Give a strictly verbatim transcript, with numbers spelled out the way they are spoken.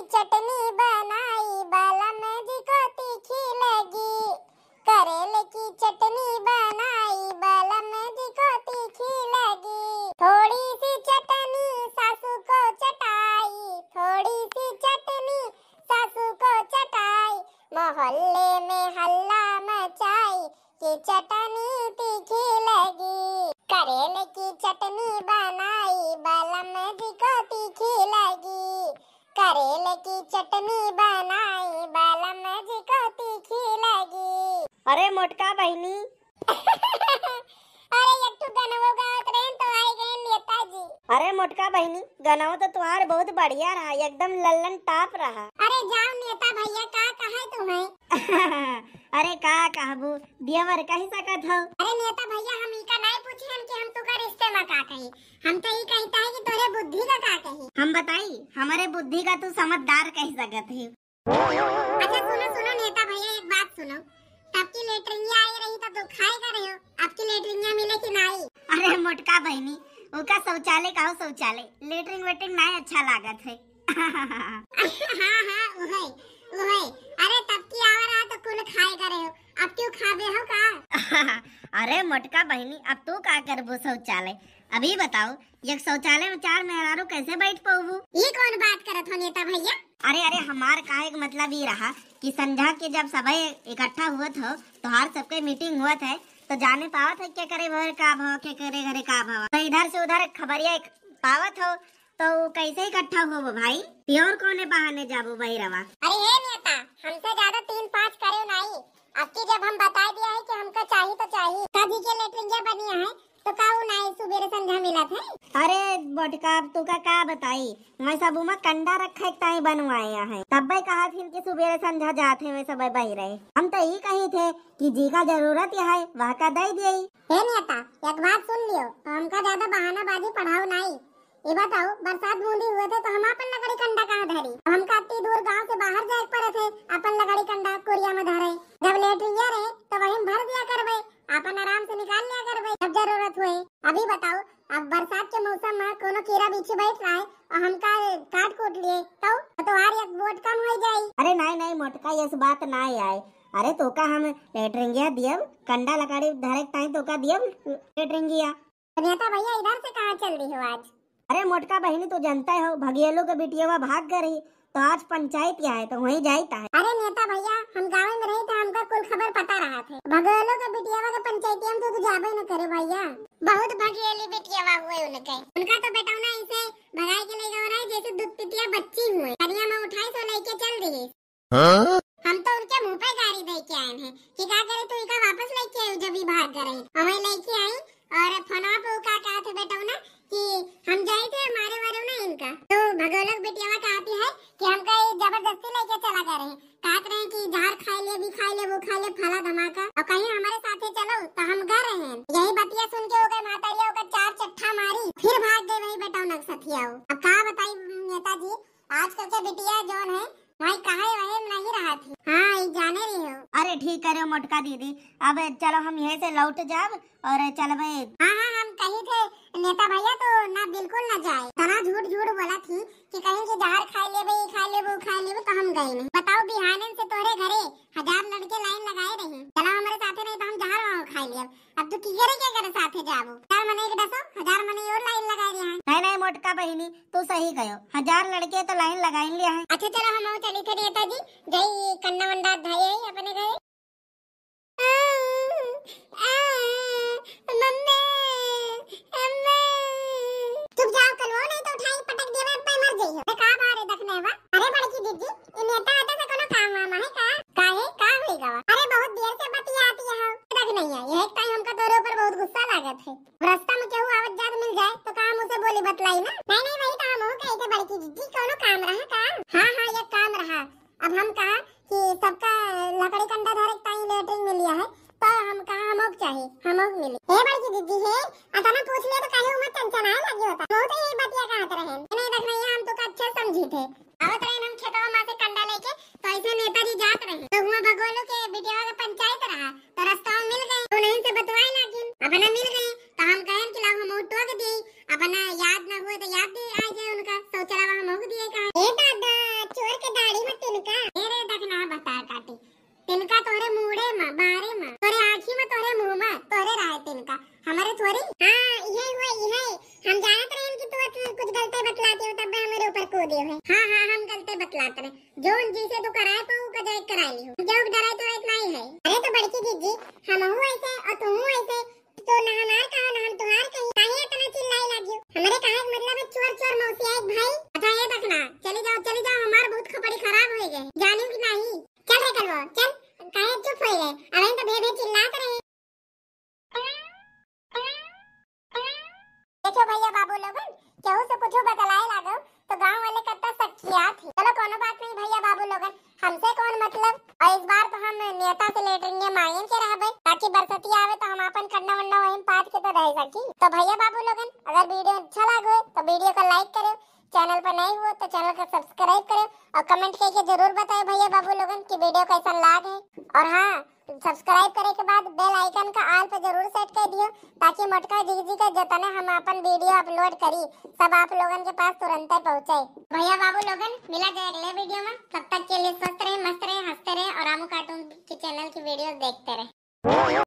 चटनी बनाई बलम जी को तीखी लगी, करेल की चटनी बनाई बलम जी को तीखी लगी। थोड़ी सी चटनी सासू को चटाई, थोड़ी सी चटनी सासू को चटाई, मोहल्ले में हल्ला मचाई कि चटनी तीखी लगी। करेल की चटनी बनाई बलम जी को तीखी लगी, करेल की चटनी बनाई बलम जी को तीखी लगी। अरे मोटका बहिनी। अरे एक ठो गनवो गावत रहेन तो आई गए नेताजी। अरे मोटका बहिनी, गनवा तो तुम्हार बहुत बढ़िया रहा, एकदम लल्लन टाप रहा। अरे जाओ नेता भैया, का कहे तुम्हें? अरे का कहबू, देवर कही सकत हो। अरे नेता भैया, हम इका नहीं पूछे हम कि हम तुका रिश्ते में का कही, हम तो ई कहता है कि तोरे बुद्धि का का कही। हम बताई, हमारे बुद्धि का तू समझदार कह सकत है। अच्छा सुनो सुनो नेता भैया, एक बात सुनो, तब की लेटरिंगिया आई रही तो तू खाए का रहे हो, अब की लेटरिंगिया मिले कि नहीं? अरे मोटका बहिनी, ओका शौचालय का हो शौचालय, लेटरिन वेटरिन नहीं अच्छा लागत है। हाँ हाँ, उहे उहे। अरे तब की आवा रहा तो कुल खाए का रहे हो, अब क्यों खाबे हो का? अरे मोटका बहिनी, अब तू का करबो शौचालय? अभी बताओ, एक शौचालय में चार मेहरारू कैसे बैठ पाऊबू? ये कौन बात करत हो नेता भैया? अरे अरे, हमार कहे के मतलब ई रहा कि संझा के जब सबै इकट्ठा हुवत हो, तोहार सबके मीटिंग हुवत है, तो जाने पावत है के करे घर का भाव, के करे घरे का भाव, तो इधर से उधर खबरिया एक पावत हो, तो कैसे इकट्ठा होबो भाई? प्योर कौने बहाने जाबो बहिरवा? अरे हे नेता, हमसे ज्यादा तीन पाँच करे नहीं, अब की जब हम बता दिया है कि हमका चाही तो चाही, कभी के लेटरिंगिया बनी है, तो का उ नाई सुबेरे संझा मिलत है? अरे बोटका, अब तू का, का बताई, मैं सब उमा कंडा रखे के ताई बनवाए हैं, तब्बे कहा थिन कि सुबेरे संझा जात है, मैं सब बही रहे। हम तो ई कही थे कि जी का जरूरत है, वह का दे दिए। हे नेता, एक बात सुन लियो, हमका ज्यादा बहानाबाजी पढ़ाओ नाई। ये बताओ, बरसात बूंदी हुए थे तो हम अपन लकड़ी कंडा कहाँ धरी? अब हमका अत्ती दूर गांव से बाहर जाए के पड़े थे, अपन लकड़ी कंडा कोरिया में धरे। जब लेटरिंगिया रहे तो वहीं भर दिया करबे, अपन आराम से निकाल लिया करबे जब जरूरत हुए। अभी बताओ, अब बरसात के मौसम में कोनो कीड़ा बिच्छू बैठ रहा है और हमका काट कूट लिए, तो तोहार एक वोट कम हो जाई। अरे नहीं नहीं मोटका, ये बात नहीं आए। अरे तोका हम लेटरिंगिया दियब, कंडा लकड़ी धरे के ताई तोका दियब लेटरिंगिया। नेता भैया, इधर से कहाँ चल रही हो आज? अरे मोटका बहिनी, तू जनता हो, भगेलो के बिटियावा भाग गए रही, तो आज पंचायत यहाँ है, तो वहीं जाइत है। अरे नेता भैया, हम गाँव में रही तो हमका कुल खबर पता रहा थे। भगेलो के बिटियावा के पंचायतिया में तो तू जाबे न करे भैया। बहुत भगेली बिटियावा हुए उनके, उनका तो बेटौना ऐसे भगाए के ले गवा रहे जैसे दूध पितिया बच्ची हुए, करिया में उठाई सो लेके चल दिए। हाँ? हम तो उनके मुंह पे गारी दे के आए हैं कि का करे तू इका वापस लेके आई जब ई भाग गए रही। हमें लेके आई और फोनवा पे उ का कहा थे बेटौना कि हम जाए थे मारे वारे ना इनका। तो भगोलक बिटियावा कहती है कि हमका ये जबरदस्ती लेके चला गए रहे, कहत रहे कि जहर खाए ले, भी खाए ले, वो खाए ले, फला धमाका, और कहीं हमारे साथे चलो तो हम गए रहे। यही बतिया सुन के ओकर महतारिया ओकर चार चट्ठा मारी, फिर भाग गए वही बेटौना के सथिया। अब का बताई नेताजी, आजकल के बिटिया जौन है, भाई कहे वहे में नहीं रहत ही। हाँ, ई जाने रही हो। अरे ठीक करे मोटका दीदी, अब चलो हम यहीं से लौट जाब और चलबे। हाँ, हाँ, हम कही थे नेता भैया तो ना, बिल्कुल ना जाए। तना झूठ झूठ बोला थी कि कहीं कि जहर खाए लेबे, ई खाए लेबे, उ खाए लेबे, तो हम गए नहीं। बताओ, बिहानन से तोहरे घरे हजार लड़के लाइन लगाए रही। चलो हमारे साथे, नहीं तो हम जहर वहाँ खाए लेब। अब तू की करे, के करे साथे जाबो? हजार मने एक डसो, हजार मने और लाइन लगाए रहे हैं। नहीं, नहीं, मोटका बहिनी, तू सही कहो, हजार लड़के तो लाइन लगाइन लिया है। अच्छा चलो, हम चली थे नेताजी, जाई कंडा वंडा धरे अपने घरे। आ, आ, मम्मी, अम्मी। चुप जाओ, कलवो नहीं तो उठाई पटक देवे, अब मर जाइयो। अरे का बारे देखने बा? अरे बड़की दीदी, ई नेता आता से कोनो काम वाम है का? काहे, का होई गवा? अरे बहुत देर से बतियाती हो। देख नहीं है, यह एक टाइम हमका तोरे ऊपर बहुत गुस्सा लागत है। रास्ता में केहू आवत जात मिल जाए तो का हम उसे बोली बतलाई ना? नहीं, नहीं, वही तो हम हो कही थे बड़की दीदी, कोनो काम रहा का? हाँ, हाँ, ये काम रहा। अब हम कहा कि सबका लकड़ी कंडा धरे के ताई लेटरिन मिलिया है, तो हम कहा हमोक चाही, हमोक मिली। हे बड़की दीदी हे, अतना पूछ लिया तो काहे उमर चंचनाए लगी होता? बहुत ही बतिया कहत रहे। नहीं देख नहीं, हम तो का अच्छा समझी थे। आवत रहे हम खेतवा में से कंडा लेके, तो ऐसे नेताजी जात रहे। तो हुआ भगोलो के बिटिया के पंचायत रहा, तो रास्ता में मिल गए, तो उन्हीं से बतवाए लागिन। अपना मिल गए, तो हम कहें कि लाओ हम टोक दी, अपना याद ना हुए तो याद दे आ जाए उनका, शौचालय हम होक दिए कहा। ए दादा, चोर हो दियो है। हाँ हाँ, हम गलते बतलात रहे। जोन जी से तू कराए पाऊ का जाए कराए लियो। जो डराए तो इतना ही है। अरे तो बड़की जीजी, हमहू ऐसे और तुहू ऐसे, तो ना हमार कहो ना हम तुहार कही। काहे इतना चिल्लाए लागियो? हमरे कहे के मतलब है चोर चोर मौसी एक भाई। अच्छा ये बकना, चली जाओ चली जाओ, हमार बहुत खपड़ी खराब हो गए, जानियो कि नहीं? चल रे कलवा चल, काहे चुप हो गए? अबे तो भे भे चिल्लात रहे। देखो भैया बाबू लोगन, केहू से कुछ बतलाए लागो तो गांव वाले कत्ता शक किया थी। चलो कोनो बात नहीं भैया बाबू लोगन, हमसे कौन मतलब। और इस बार तो हम नेता से लेटरिन मांगन के रहबे, ताकि बरसतिया आवे तो हम अपन कन्ना वन्ना वहीं पात के तो रह सकी। तो भैया बाबू लोगन, अगर वीडियो अच्छा लागो तो वीडियो का लाइक करो, चैनल पर नए हुओ तो चैनल का सब्सक्राइब करो और कमेंट करके जरूर बताओ भैया बाबू लोगन कि वीडियो कैसन लाग है। और हाँ, सब्सक्राइब करे के बाद बेल आइकन का ऑल पे जरूर सेट कर दियो, ताकि मोटका जीजी का जितने हम अपन वीडियो अपलोड करी, सब आप लोगन के पास तुरंते पहुँचे। भैया बाबू लोगन, मिला जाए अगले वीडियो में, तब तक के लिए स्वस्थ रहे, मस्त रहे, हंसते रहे और रामू कार्टून के चैनल की वीडियोस देख